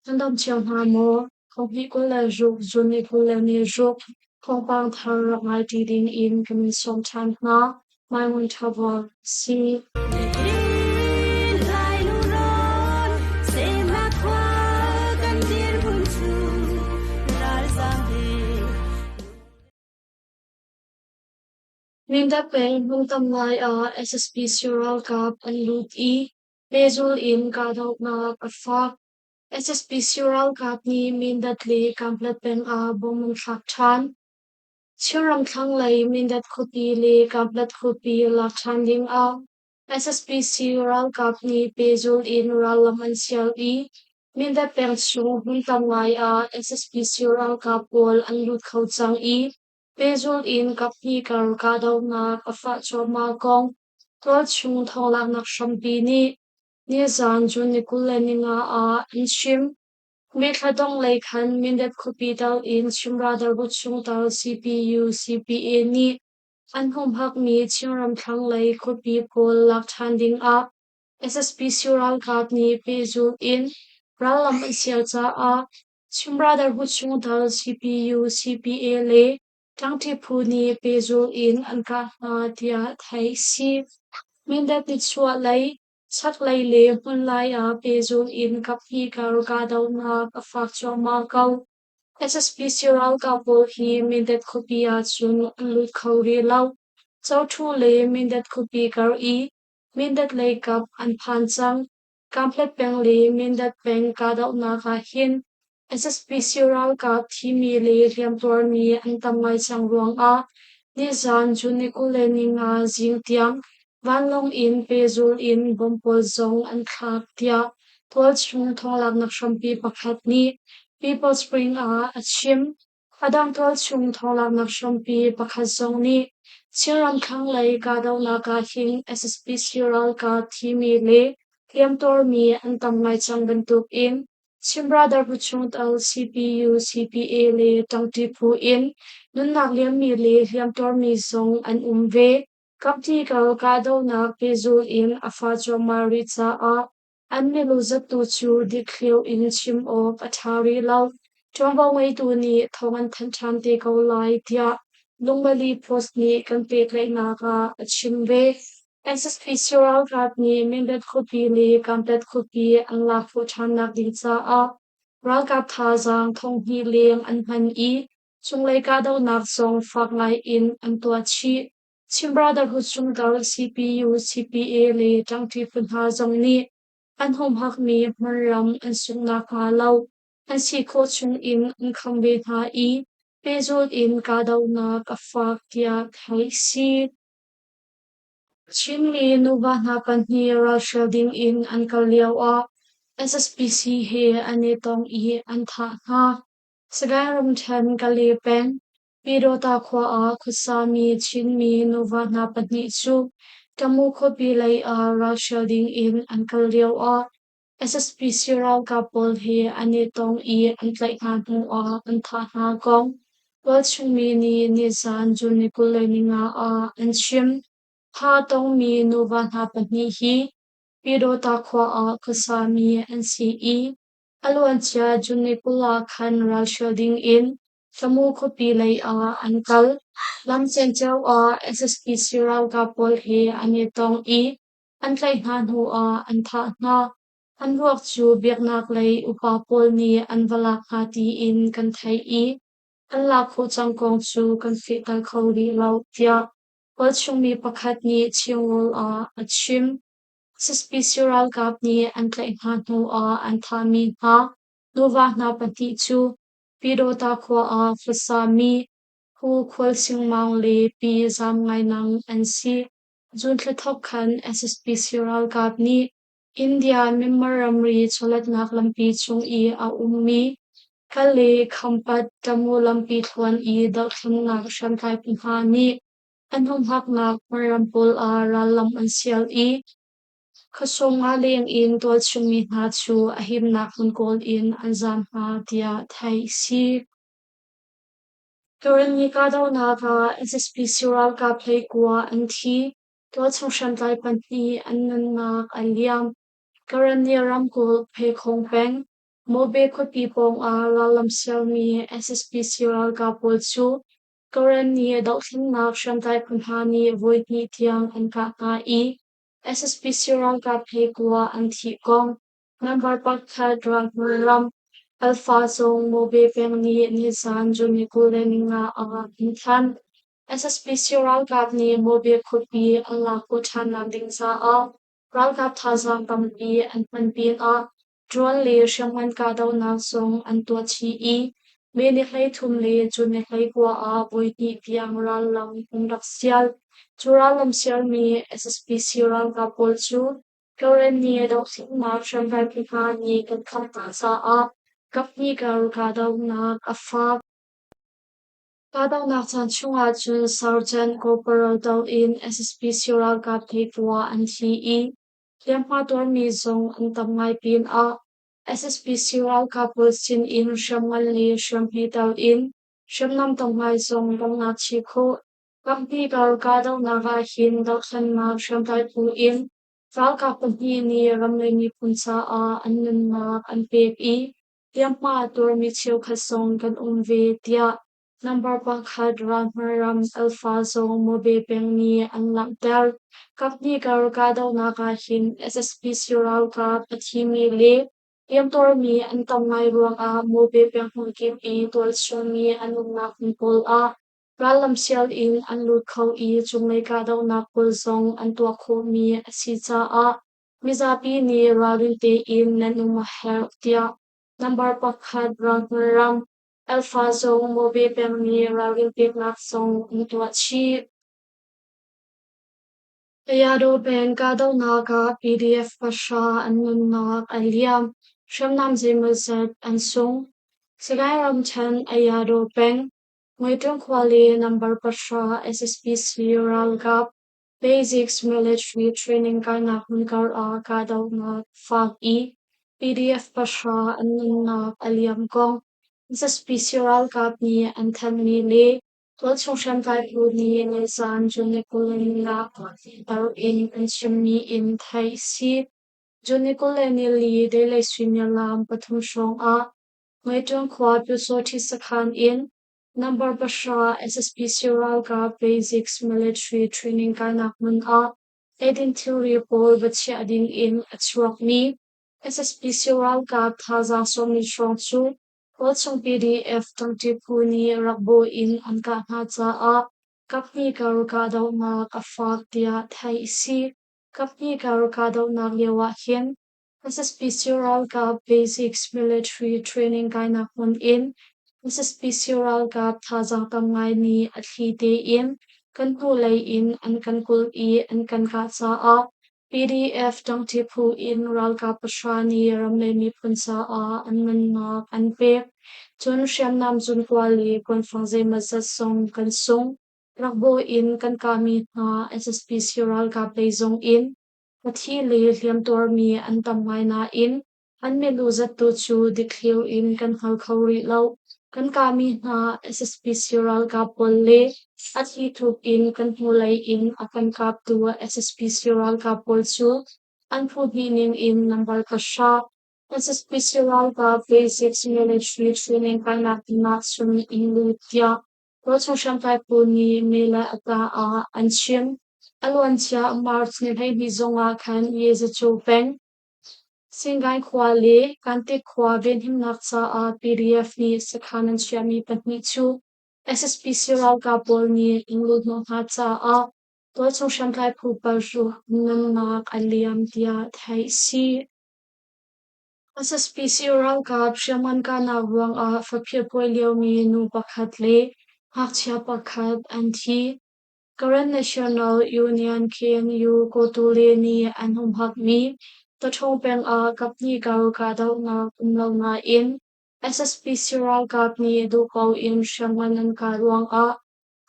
Nan dam cio hna maw? Thonghnih 26 June ni 26 thawngpang thar rak ngai ṭi ding in kan in sawm ṭhan hna. Maimun ṭha si. Mindat peng hmun tam ngai ah SSPC ralkap an lut i pehzul in kahdohnak a fak. SSPC ralkap nih Mindat le Kanpetlet peng ah bomb an thlak ṭhan. Chinram thlanglei Mindat khuapi le Kanpetlet khuapi lak ṭhan ding ah SSPC ralkap nih pehzul in rallam an sial i Mindat peng chung hmun tam ngai ah SSPC ralkap pawl an lut kho cang i pehzul in kaphnih kar kahdohnak a fah cuahmah kong tualchung thawnglaknak hrampi nih nizaan June ni 25 ah an chim. May thla dongh lei khan Mindat khuapi tal in Chimra Darbu chungtel CPU CPA nih an humhakmi Chinram thlanglei khuapi pawl lak ṭhan ding ah SSPC ralkap nih pehzulh in rallam an sial caah Chimra Darbu chungtel CPU CPA le Ṭangṭi phu nih pehzulh in an kah hna tiah theih a si. Mindat nichuah lei, chaklei le hmunlai ah pehzulh in kaphnih kar kahdohnak a fak cuahmah ko. SSPC ralkap pawl hi Mindat khuapi ahcun an lut kho rih lo. Coṭhu le Mindat khuapi kar i Mindat lei kap an phan cang. Kanpetlet peng le Mindat peng kahdohnak ahhin SSPC ralkap thimi le hliamtuarmi an tam ngai cang ruangah nizaan June ni 25 zing tiang vanlawng in pehzul in bomb pawl zong an thlak tiah tualchung thawnglaknak hrampi pakhat nih People's Spring ah a chim. A dang tualchung thawnglaknak hrampi pakhat zong nih Chinram thlanglei kahdohnak ahhin SSPC ralkap thimi le hliamtuarmi an tam ngai cang bantukin Chin Brotherhood chungtel CPU, CPA le ṭangṭi phu in nunnak liammi le hliamtuarmi zong an um ve. Kapṭi kal kahdohnak pehzul in a fah cuahmah rih caah an milu zattu cu dikthliu in chim awk a ṭha rih lo. Ṭuanvo ngeitu nih thawng an thanh ṭhan te ko lai tiah Lungmali Post nih kan pehtlaihnak ah a chim ve. SSPC ralkap nih Mindat khuapi le Kanpetlet khuapi an lak khawh ṭhannak ding caah ralkap thazaang 2000 leng an hman i cunglei kahdohnak zong fak ngai in an tuah chih. Chin Brotherhood chungtel CPU, CPA le ṭangṭi phu hna zong nih an humhakmi hmunram an sungh nakhnga lo an si khawh chung in an kham ve hna i pehzulh in kahdohnak a fak tiah theih a si. Chinmi nuva hna pahnih ralhrial ding in an kal lioah SSPC he an i tong i an thah hna. Sagaing ramṭhen Kale peng, Pyidawta khua ah khuasami Chinmi nuva hna pahnih cu Tamu khuapi lei ah ralhrial ding in an kal lioah SSPC ralkap pawl he an i tong i an tlaih hna hnuah an thah hna kong tualchungmi nih nizaan June ni 25 ah an chim. Thah tongmi nuva hna pahnih hi Pyidawta khua ah khuasami an si i a luancia June ni 20 ah khan ralhrial ding in Tamu khuapi lei ah an kal. Lam cenceo ah SSPC ralkap pawl he an i tong i an tlaih hna hnuah an thah hna. An ruak cu biaknak lei upa pawl nih an va lak hna tiin kan theih i an lak khawh cang kong cu kan fehter kho rih lo, tiah tualchungmi pakhat nih Chinrawl ah a chim. SSPC ralkap nih an tlaih hna hnuah an thahmi hna nuva hna pahnih cu Pyidawta khua ah khuasami Pu Khual Sing Maung le Pi Zam Ngai Nang an si. June thla thawk khan SSPC ralkap nih India Myanmar ramri chawletnak lampi chung i a ummi Kale Khampat Tamu lampi thluan i dohthlennak hriamtlai phu hna nih an humhaknak hmunram pawl ah rallam an sial i khuasung nga leng in tualchungmi hna cu a himnak hmun kawl in an zaam hna tiah theih a si. Karenni kahdohnak ah SSPC ralkap 19 an thi. Tualchung hriamtlai pahnih an nunnak a liam. Karenni ramkulh Phekhong peng, Mobe khuapi pawngah rallam sialmi SSPC ralkap pawl cu Karen nih dohthlennak hriamtlai phu hna nih voihnih tiang an kah hna i SSPC ralkap hleikua an thih kong member pakhat Ralhmul ram Alpha zong Mobe peng nih nizan June ni 25 ah an thanh. SSPC ralkap nih Mobe khuapi an lak khawh ṭhannak ding caah ralkap thazaang tampi an hman pinah Ṭuan le hriamngan kahdohnak zong an tuah chih i May ni 33 le June ni 29 ah voihnih tiang rallam an rak sial. Cu rallam sialmi SSPC ralkap pawl cu Karen nih dohthlennak hriamtlai phu hna nih kan kham hna caah kaphnih kar kahdohnak a fak. Kahdohnak caan chungah cun Sergeant Corporal Do in SSPC ralkap hleikua an thi i hliamhma tuarmi zong an tam ngai pinah SSPC ralkap pawl sin in hriamngan le hriamhme tel in hriamnam tam ngai zong kan lak chih khawh. Kaphnih kar kahdohnak ah hin dohthlennak hriamtlai phu in ralkap pahnih nih ram le miphun caah an nunnak an pek i hliamhma tuarmi cheukhat zong kan um ve, tiah Number pakhat Ralhmar Alpha zong Mobe peng nih an langhter. Kaphnih kar kahdohnak ah hin SSPC ralkap a thimi le hliamtuarmi an tam ngai ruangah Mobe peng hmunkip i tualchungmi an umnak hmun pawl ah rallam sial in an lut kho i cunglei kahdohnak pawl zong an tuah khawhmi a si caah mizapi nih ralrin tein nan um a herh tiah number pakhat Ralhmar Alpha zong Mobe peng nih ralrin peknak zong an tuah chih. Ayadaw peng kahdohnak ah PDF pahra an nunnak a liam, hriamnam zeimawzat an sung. Sagaing ramṭhen Ayadaw peng, Ngaiṭung khua le number pahra SSPC ralkap Basics Military Training kainak hmunkar ah kahdohnak fak i PDF pahra an nunnak a liam kong SSPC ralkap nih an thanhmi le tualchung hriamtlai phu nih nizan June ni 24 tar in an chimmi in theih a si. June ni 24 deilei suimilam pathum hrawng ah Ngaiṭung khua Pyusawṭhi sakhan in Number pahra SSPC ralkap Basics Military Training kainak hmun ah eidin thilri pawl va chiah ding in a chuakmi SSPC ralkap thazaang sawmli hrawng cu Kawlchung PDF ṭangṭi phu nih rak bawh in an kah hna caah kaphnih kar kahdohnak a fak tiah theih a si. Kaphnih kar kahdohnak lio ah hin SSPC ralkap Basics Military Training kainak hmun in SSPC ralkap thazaang tam ngai nih a thli tein kan hnulei in an kan kulh i an kan kah caah PDF ṭangṭi phu in ralkap pahra nih ram le miphun caah an nunnak an pek. Cun hriamnam zunkua le kuanfang zeimawzat zong kan sung. Rakbawi in kan kahmi hna SSPC ralkap lei zong in A thi le hliamtuarmi an tam ngai nain an milu zattu cu dikthliar in kan hngal kho rih lo. Kan kahmi hna SSPC ralkap pawl le a thlithup in kan hnulei in a kan kaptu SSPC ralkap pawl cu an phu hnih ning in number pahra SSPC ralkap Basic Military Training kainak ding ah cun in lut tiah Tualchung hriamtlai phu nih Mela Ata ah an chim. A luancia March ni 12 zongah khan Yezacu peng, Singai khua le Kantik khua venhimnak caah PDF nih sakhan an chiahmi pahnih cu SSPC ralkap pawl nih an luhhnawh hna caah tualchung hriamtlai phu paruk nunnak a liam tiah theih a si. SSPC ralkap hriamngan kahnak ruangah faphir puai liomi nu pakhat le ngakchia pakhat an thi. Karen National Union KNU Kawtule nih an humhakmi Taṭhawng peng ah kaphnih kar kahdohnak um lo nain SSPC ralkap nih duhpaoh in hriamngan an kah ruangah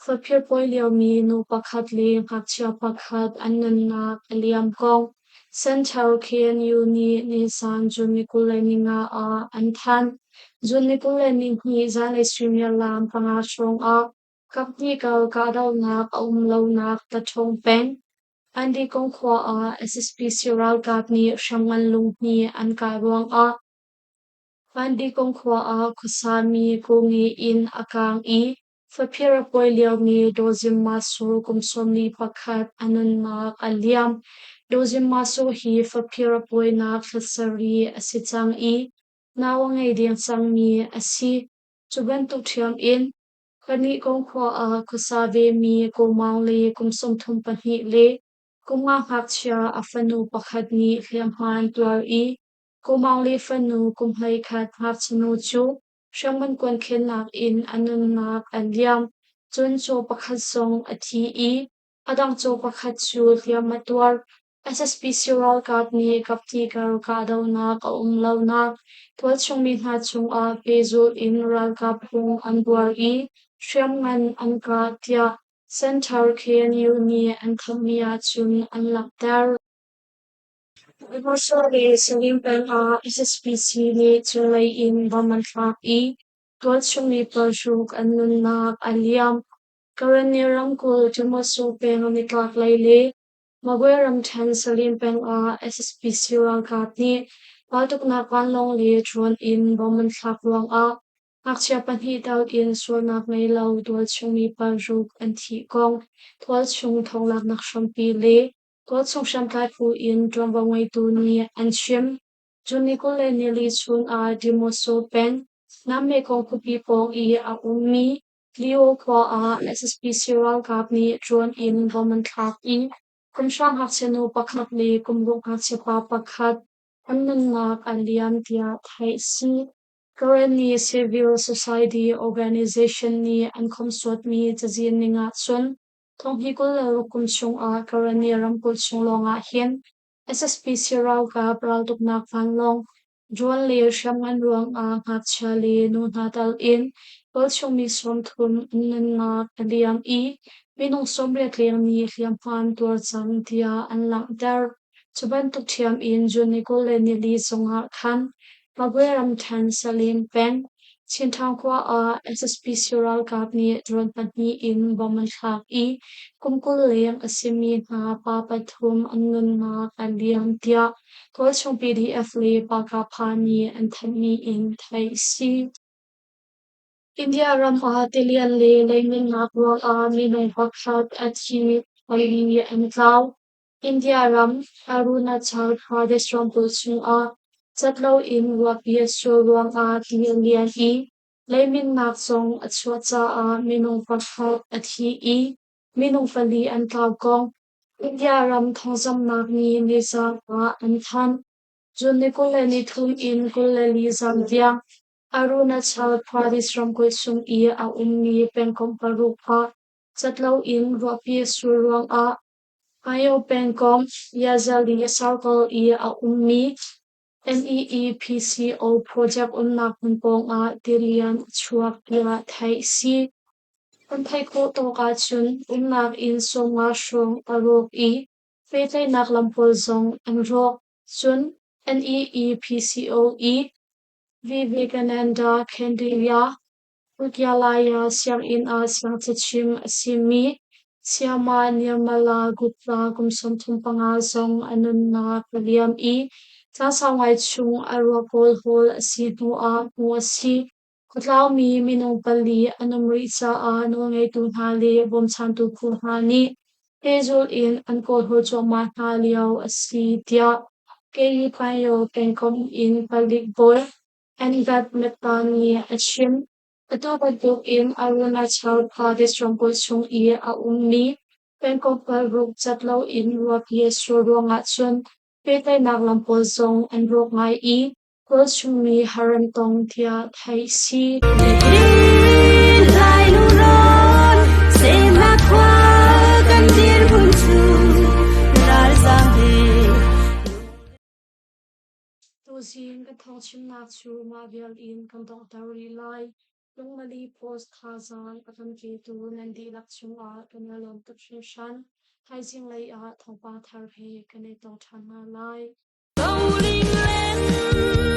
faphir puai liomi nu pakhat le ngakchia pakhat an nunnak a liam kong Central KNU nih nizan June ni 25 ah an thanh. June ni 22 zanlei suimilam panga hrawng ah Kaphnih kar kahdohnak a um lonak Taṭhawng peng, Andikong khua ah SSPC ralkap nih hriamngan lunghnih an kah ruangah Pandikong khua ah khuasami Kawngi inn a kaang i faphir a kuai liomi Daw Zim Ma Su kum 41 a nunnak a liam. Daw Zim Ma Su hi faphir a puainak thla sarih a si cang i nau a ngei deng cangmi a si. Cu bantuk ṭhiam in Kanikong khua ah khuasa vemi Kaw Maung le kum 32 le kum nga ngakchia a fanu pakhat nih hliamhma an tuar i Kaw Maung le fanu kum 11 ngakchia cu hriamngan kuankhennak in a nunnak a liam. Cun caw pakhat zong a thi i a dang caw pakhat cu hliam a tuar. SSPC ralkap nih kaptikar kahdohnak a um lonak tualchung mi hna cungah pehzulh in ralkap phung an buar i hriamngan an kah tiah Center KNU nih an thanhmi ahcun an langhter. Hmasa le Salim peng ah SSPC nih cunglei in bomb an thlak i tualchung mi paruk an nunnak a liam. Karenni ramkulh Demoso peng nitlaklei le Magwe ramṭhen Salim peng ah SSPC ralkap nih raltuknak vanlawng le drone in bomb an thlak ruangah ngakchia pahnih tel in sualnak ngei lo tualchung mi paruk an thih kong tualchung thawnglaknak hrampi le tualchung hriamtlai phu in ṭuanvo ngeitu nih an chim. June ni 24 chun ah Demoso peng Nammekong khuapi pawng i a ummi Lio khua ah SSPC ralkap nih drone in bomb an thlak i kum hra ngakchia nu pakhat le kum ruk ngakchia pa pakhat an nunnak a liam tiah theih a si. Karenni Civil Society Organization nih an khomhsuatmi cazin ning ahcun thonghnih 26 kum chungah Karenni ramkulh chung lawngah hin SSPC ralkap raltuknak vanlawng Drone le hriamngan ruangah ngakchia le nu hna tal in tualchung mi 30 an nunnak a liam i minung 80 leng nih hliamhma an tuar cang tiah an langhter. Cu bantuk ṭhiam in June ni 24 zongah khan Magwe ramṭhen Salim peng Chinthang khua ah SSPC ralkap nih drone pahnih in bomb an thlak i kum 20 leng a simi hna pa pathum an nunnak a liam tiah Tualchung PDF le Pakapha nih an thanhmi in theih a si. India ram ah tilian le leiminnak ruangah minung pakhat a thi, pali an tlau. India ram Arunachal Pradesh ramkulh chungah cat loin ruahpi a sur ruangah ti a lian i leiminnak zong a chuah caah minung pakhat a thi i minung pali an tlau kong India ram thawngzamhnak nih nizaan ah an thanh. June ni 23 in 24 zan tiang Arunachal Pradesh ramkulh chung i a ummi pengkomh paruk ah cat loin ruahpi a sur ruangah Ayo pengkomh Yazali Circle i a ummi NEEPCO project umnak hmun pawngah tilian a chuak tiah theih a si. Kan theih khawh tawk ahcun umnak inn 50 hrawng a rawk i pehtlaihnak lam pawl zong an rawk. Cun NEEPCO i Vivekananda Kendriya Vidyalaya sianginn ah siangcachim a simi Sayama Nirmala Gupta kum 35 zong a nunnak a liam i caan ngai chung a ruak kawlhawl a si hnuah hmuh a si. Khuatlaumi minung pali an um rih caah nawlngeitu hna le bawmchantu phu hna nih pehzulh in an kawlhawl cuahmah hna lio a si tiah Kayiphayo pengkomh in palik bawi Angat Mehta nih a chim. Atu bantuk in Arunachal Pradesh ramkulh chung i a ummi pengkomh paruk cat loin ruahpi a sur ruangah cun pehtlaihnak lam pawl zong an rawk ngai i Kawl chungmi har an tong tiah theih a si. Lai lungrawn semnak khua kan dirhmun cu ralzam he. Tuzing kan thawngchimnak cu mah vial in kan donghter rih lai. Lungmali Post thazaang a kan petu nan dihlak cungah kan i lawm tuk hringhran. Thaizing lei ah thawngpang thar he kan i tong ṭhan hna lai. Rolling land.